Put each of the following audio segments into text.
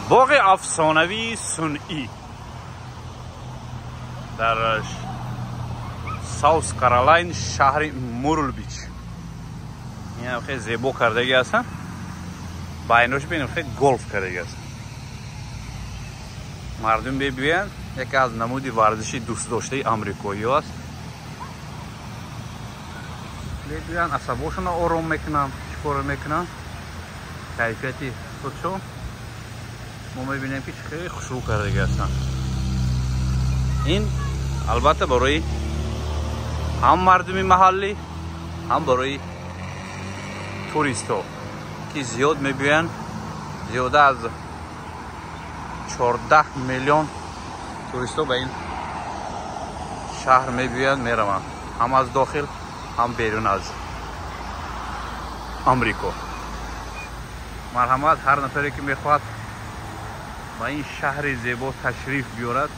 Боғи афсонавии сунъӣ дар Саус Каролайн, шаҳри Мурл-Бич. Ин хеле зебо кардагӣ ҳастанд. Байнош бинем, хеле голф кардагӣ ҳастанд. Мардум бибиёянд, яке аз намуди варзиши дӯстдоштаи амрикоиҳо аст. Мебиёянд, асабошонро ором мекунанд, чӣ коро мекунанд, кайфияти худшон. Мо мебинем, ки хеле хушрӯ кардагӣ ҳастанд. Ин албатта барои ҳам мардуми маҳаллӣ, ҳам барои туристҳо, ки зиёд мебиёянд. Зиёда аз 14 миллион туристҳо ба ин шаҳр мебиёянд, мераванд, ҳам аз дохил, ҳам берун аз Амрико. Марҳамат, ҳар нафаре ки мехоҳад ба ин шаҳри зебо ташриф биёрад,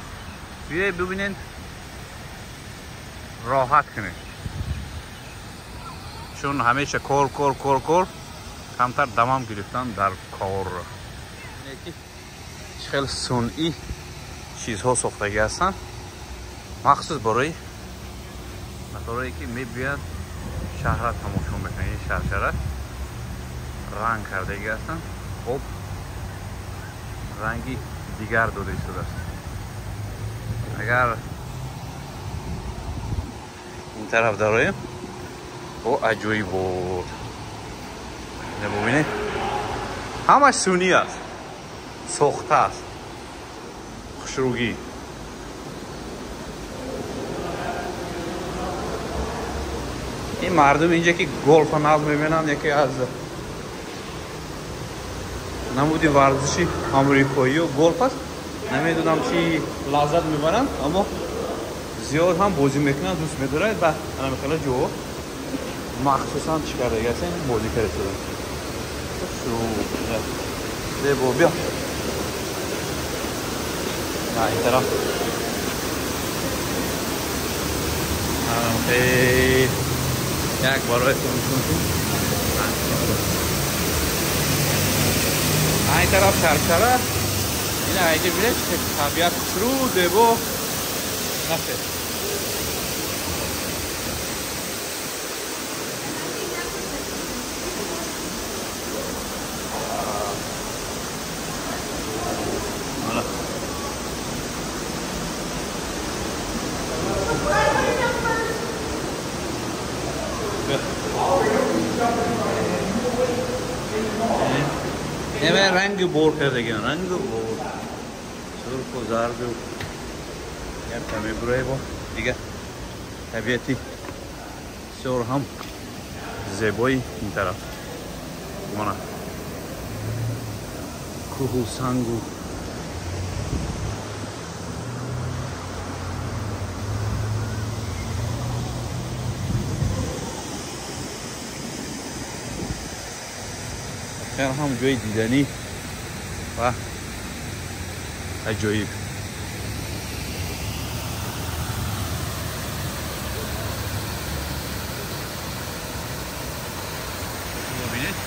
биёед, бибинед, роҳат кунед, чун ҳамеша кор, кор, кор, кор, камтар дамам гирифтан дар кор. Чӣ хел сунъӣ чизҳо сохтагӣ ҳастанд, махсус барои нафарое ки мебиёянд, шаҳра тамошо мекунанд. Ин шаршара ранг кардагӣ ҳастанд, об ранги дигар дода истодааст. Агар ин тараф дароем, о, аҷоибот, бубинед, ҳамаш сунъӣ аст, сохта аст, хушрӯгӣ. Ин мардум инҷа ки голфа нағз мебинанд, яке аз намуди варзиши амрикоиё голф аст. Намедонам, чӣ лаззат мебаранд, аммо зиёд ҳам бозӣ мекунанд, дӯст медорад. Ба анамихела ҷо махсусан чӣ кардаги ҳастен, бозӣ карда истоданд. Зебо. Биё ин тараф, як бароятон ин тараф шаршара. Ина айҷа бинед, табиат хушрӯ, зебо. Нахел Неме ранги бор кардагиан, ранги бор. Сурху зарду. Як каме бурайбо. Дига табиати бисёр ҳам зебои ин тараф. Мана кӯҳу сангу. Воқеан ҳам ҷои диданӣ ва аҷоиб. Бубинед.